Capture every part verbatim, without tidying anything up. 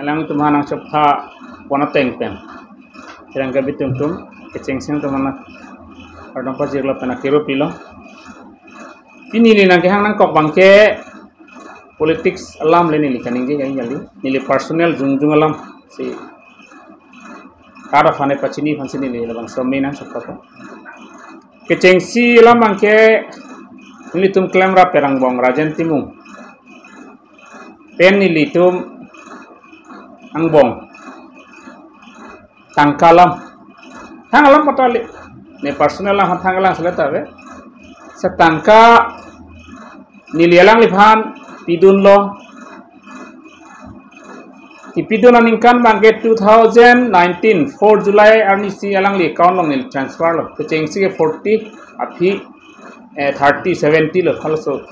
Nangtum aphan nangchopha pon ateng pen, cherang kabitung tum, kechengsi nangtum aphan kardom pajirlo pen akero pilo. Pini neli nangkehang nangkok abangke politics alam le neli kaningje kali. Neli personal jongjong alam si kar aphan pachini aphansi neli labangso me nangchopha. Kechengsi alam abangke nelitum klemrap pen angbong Rajen Timung pen nelitum angbong tangka alam, thang alam patali, ne personal alam thang alam sele ta ave. Setangka neli alangliphan pidunlo. Kipidun aningkan abangke two thousand nineteen four July arnisi alangli account along neli transfer lo. Kechengsi ke forty, aphi eh, thirty, seventy lo, halaso.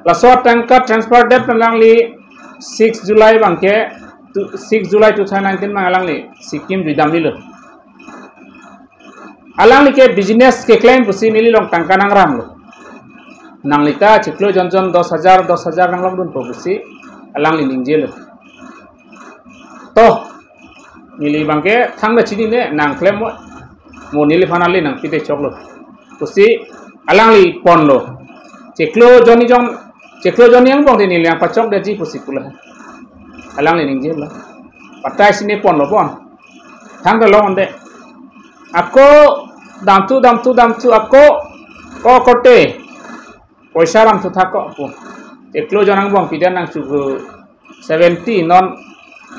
Laso atangka transfer det pen alangli six July abangke, tu- six July two thousand nineteen abang alangli Sikkim juidam nilo. Alangli ke business keklem pusi neli along tangka nangramlo. Nanglita chiklo jon jon dos hajar, dos hajar nanglongdunpo pusi alangli ningjelo. To, neli abangke thangta chinine, nangklem mo, mo neliphan ale nangpite choklo pusi alangli ponlo. Chiklo jon ni jon, chiklo jon ni angbong te neli nangpachok detji pusi pulo. Alangli ningjelo. Patai sine ponlo pon. Thangta long ande. Ako damthu, damthu, damthu, ako ko korte poisa ramthu thak ko pu. Chiklo jon angbong pidet nangchuk seventy, non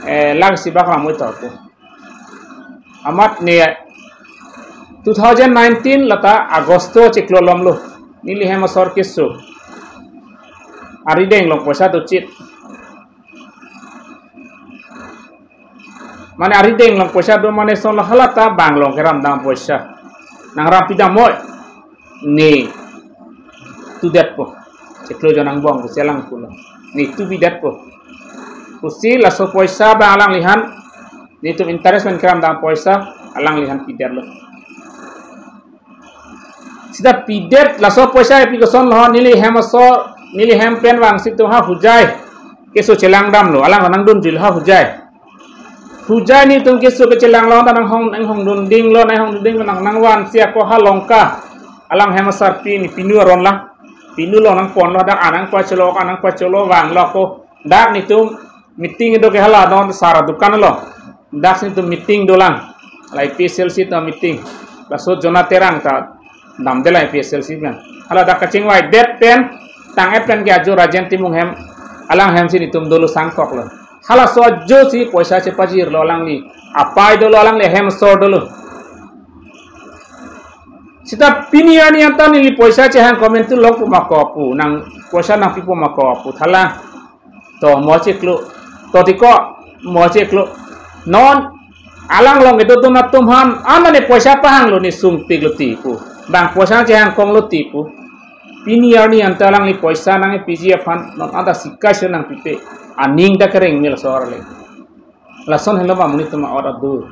eh, lakh isi bak ram oi to pu. Amat ne two thousand nineteen lata August chiklo lomlo. Neli hem asor keso arideng along poisa dochit. Mane arideng along poisa do mane son lo, halata bang along keramdam poisa. Nangrampidam moi. Ne tudetpo. Chiklo jon angbong pusi alang pulo. Ne tupidetpo pusi laso poisa abang alangliphan, netum interest pen keramdam poisa alangliphan pidetlo. Sita pidet laso poisa epi koson lo, neli hem asor, neli hem pen vangsi itum ha Hojai keso chelangdamlo, alang nangdunjilo ha Hojai. Hojai netum keso kechelanglo ta nanghong, nanghongdundinglo, nanghongdundinglo nang, nangvansi ako ha Lanka, alang hem asarpi ne pinu aron lang. Pinu along nangponlo, dak anang pacholo, anang pacholo vanglo ako. Dak netum meeting do ke hala don sara dukan lo. Dak netum meeting dolang. La APHLC atum meeting. Laso Jona Terang ta damde la APHLC pen. Hala dak kachingvai det pen, tang-et pen ke ajo Rajen Timung hem, alang hemsi netum dolo sangkoklo. Halaso ajosi poisa chepajirlo alangli. Apai dolo, alangli hem asor dolo. Sita pini arni anta neli poisa chehang komantu longpo ma ko pu, nang poisa nangpipo ma ko pu thala. To mo chiklo. To tiko mo chiklo. Non alang along kedodun atum aphan, an ne poisa pahanglo, ne sungpiklo ti pu. Bang poisa chehang konglo ti pu. Pini arni anta alangli poisa nangpiji aphan non anta sika si nangpipe. Aning ta kereng mil sor le. Lason helo ba monit atum a-ot adur.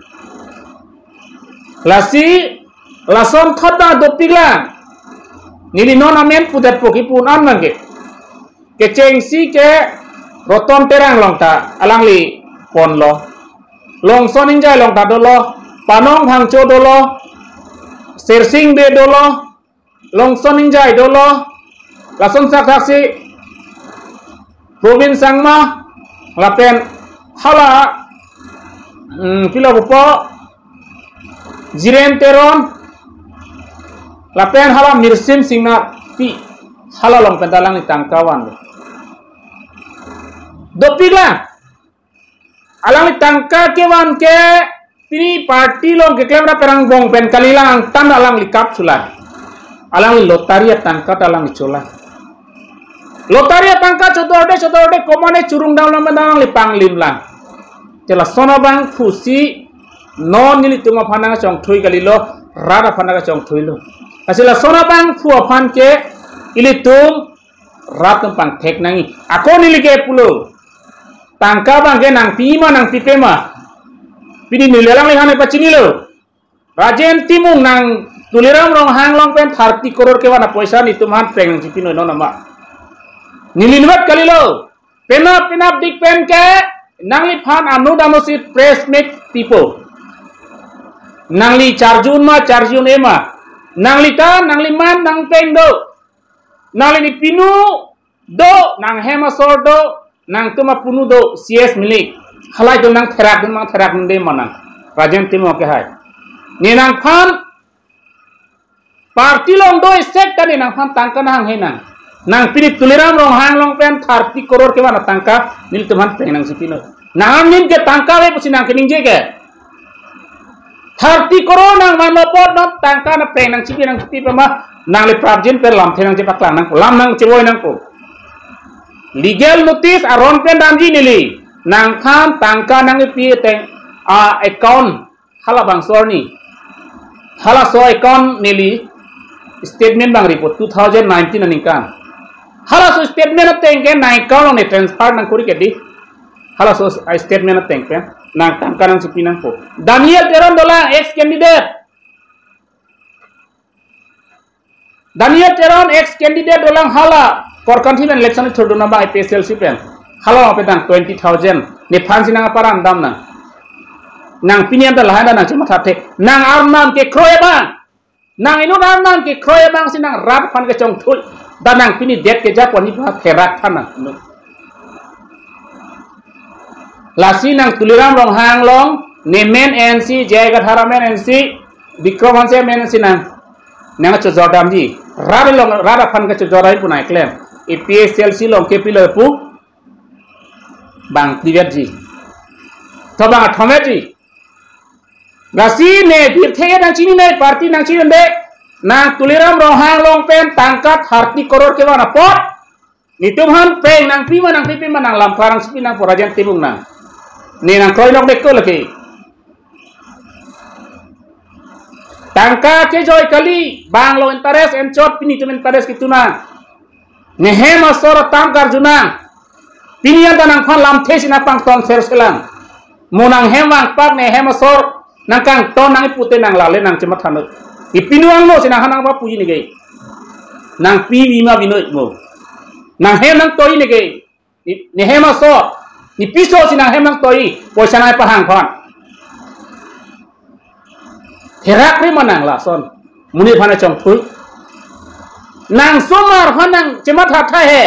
Lasi lason thot ta dopiklang. Neli non amen pudetpo, kipu an abangke. Kechengsi ke Roton Terang along ta alangli ponlo. Longson Ingjai along ta dolo, Panong Phangcho dolo, Sersing Bey dolo, Longson Ingjai dolo, lason sakthaksi Robin Sangma, lapen hala, mm, pilo pupo, Jiren Teron, lapen hala Mirsing Singnar pi, hala along pen ta alangli tangka vanlo. Dopiklang. Alangli tangka kevan ke pini party along keklemrap pen angbong pen kalilang, angtan alangli kap chula. Alangli lottery atangka ta alangli chola. Lottery atangka chodorde chodorde komane churung damlo ma alangli panglimlang. Te lason abangphusi non nelitum aphan nangchongthui kalilo, rat aphan nangchongthuilo. Lasi lason abangphu aphan ke ilitum rat atum pangthek nangji. Ako neli ke pulo. Tangka abangke nangpi ma nangpipe ma, pini neli alangliphan pachinilo. Rajen Timung nang Tuliram Ronghang along pen thirty crore kevan apoisa netum aphan peng nangchipinoi non ma. Neli inutvet kalilo. Penap penapdik pen ke Nangliphan anu damosi press meet pipo. Nangli charjun ma, charjun-e ma. Nanglita, nangliman, nangpeng do. Nangli nepinu do, nanghem asor do, nangtum apunu do, C S Milik. Halai do nangtherak, nangtherak de manang. Rajen Timung ke hai. Ne nangphan party along do isek ta ne nangphan tangka nanghang henang. Nang pini Tuliram Ronghang along pen thirty crore kevan atangka nelitum aphan peng nangchipi non. Nang anim ke tangka ave pusi nang keningje ke. Thirty crore nangvanlo apot non tangka nangpeng nangchipi nangchipi pema nangli prapjin pen lamthe nangjepaklang nangpo, lam nangchevoi nangpo. Legal notice aron pen damji neli. Nangphan tangka nangkipi ateng a-account halabangso arni. Halaso account neli statement abang report two thousand nineteen aningkan. Halaso statement ateng ke nang account along ne transfer nangkori ke di. Halaso statement ateng pen nang tangka nangchipi nangpo. Daniel Teron dolang ex candidate. Daniel Teron ex candidate dolang hala Korkanthi pen election thurdun abang A P H L C pen. Hala abang pen twenty thousand. Nephan si nang aparan dam nang. Nang pini anta lahai nang chemathathe. Nang arnam kekroi abang. Nang inut arnam kekroi abang si nang rat aphan kechongthui. Dan nang pini det keja pon ni ba therak aphan nang. Lasi nang Tuliram Ronghang along, ne men N C, J I Kathar amen N C, Bikram Hanse amen N C nang. Nang chojor damji. Rat along, rat aphan kechojor dam pu nangklem. A P H L C along kepilo pu bang tivetji. To bang athometji. Lasi ne birthe nangchinine party nangchinine. Nang Tuliram Ronghang along pen tangka thirty crore kevan apot. Netum aphan peng nangpi ma nangpipe ma nang lamklar nangchipi nangpo, Rajen Timung nang. Ne nangkroi nok dek ko lake. Tangka kejoi kali, bang lo interest enchot pini netum interest kitu nang. Nehem asor atam karju nang. Pini anta nangphan lamthe si nangpangton serselang. Mo nanghem vangpak nehem asor nangkangton nang ipute nang lale nangchemathanoi. Ipinu angno si nanghan nangpapuji neke. Nangpi bima binoi mo. Nanghem nangtoi neke. Ne, nehem asor. Nepiso si nanghem nangtoi. Poisa nangpahang aphan. Therak ri ma nang lason. Monit aphan chongthui. Nang somar aphan nangchemathatha he.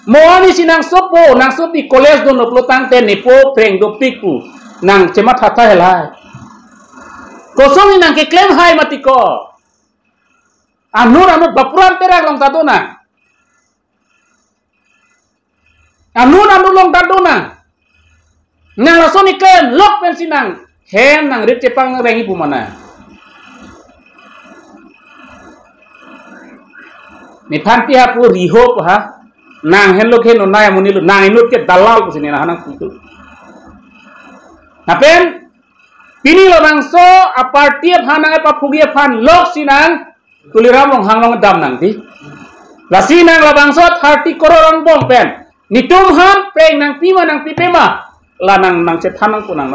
Mo ani si nang sopo, nang sopi college dun uplo tangte nepo preng dopik pu. Nangchemathatha he lahai. Kosong ni nangkeklem hai mati ko. Anur anur bapuran terak along ta do nang. Anur anur along ta do nang. Nang lason iklem lok pensi nang. Hem nang rit chepang reng ipu mana. Nephan pi hapu riho pu ha. Nang henlo ke no nai amuni lo nang inut ke dalal pusi ne nang hanang putu. Lapen pini labangso a-party aphan nang epaphugi aphan lok si nang Tuliram Ronghang along dam nangji. Lasi nang labangso thirty crore angbong pen netum aphan preng nangpi ma nangpipe ma. La nang nangchethan nangpo nang no.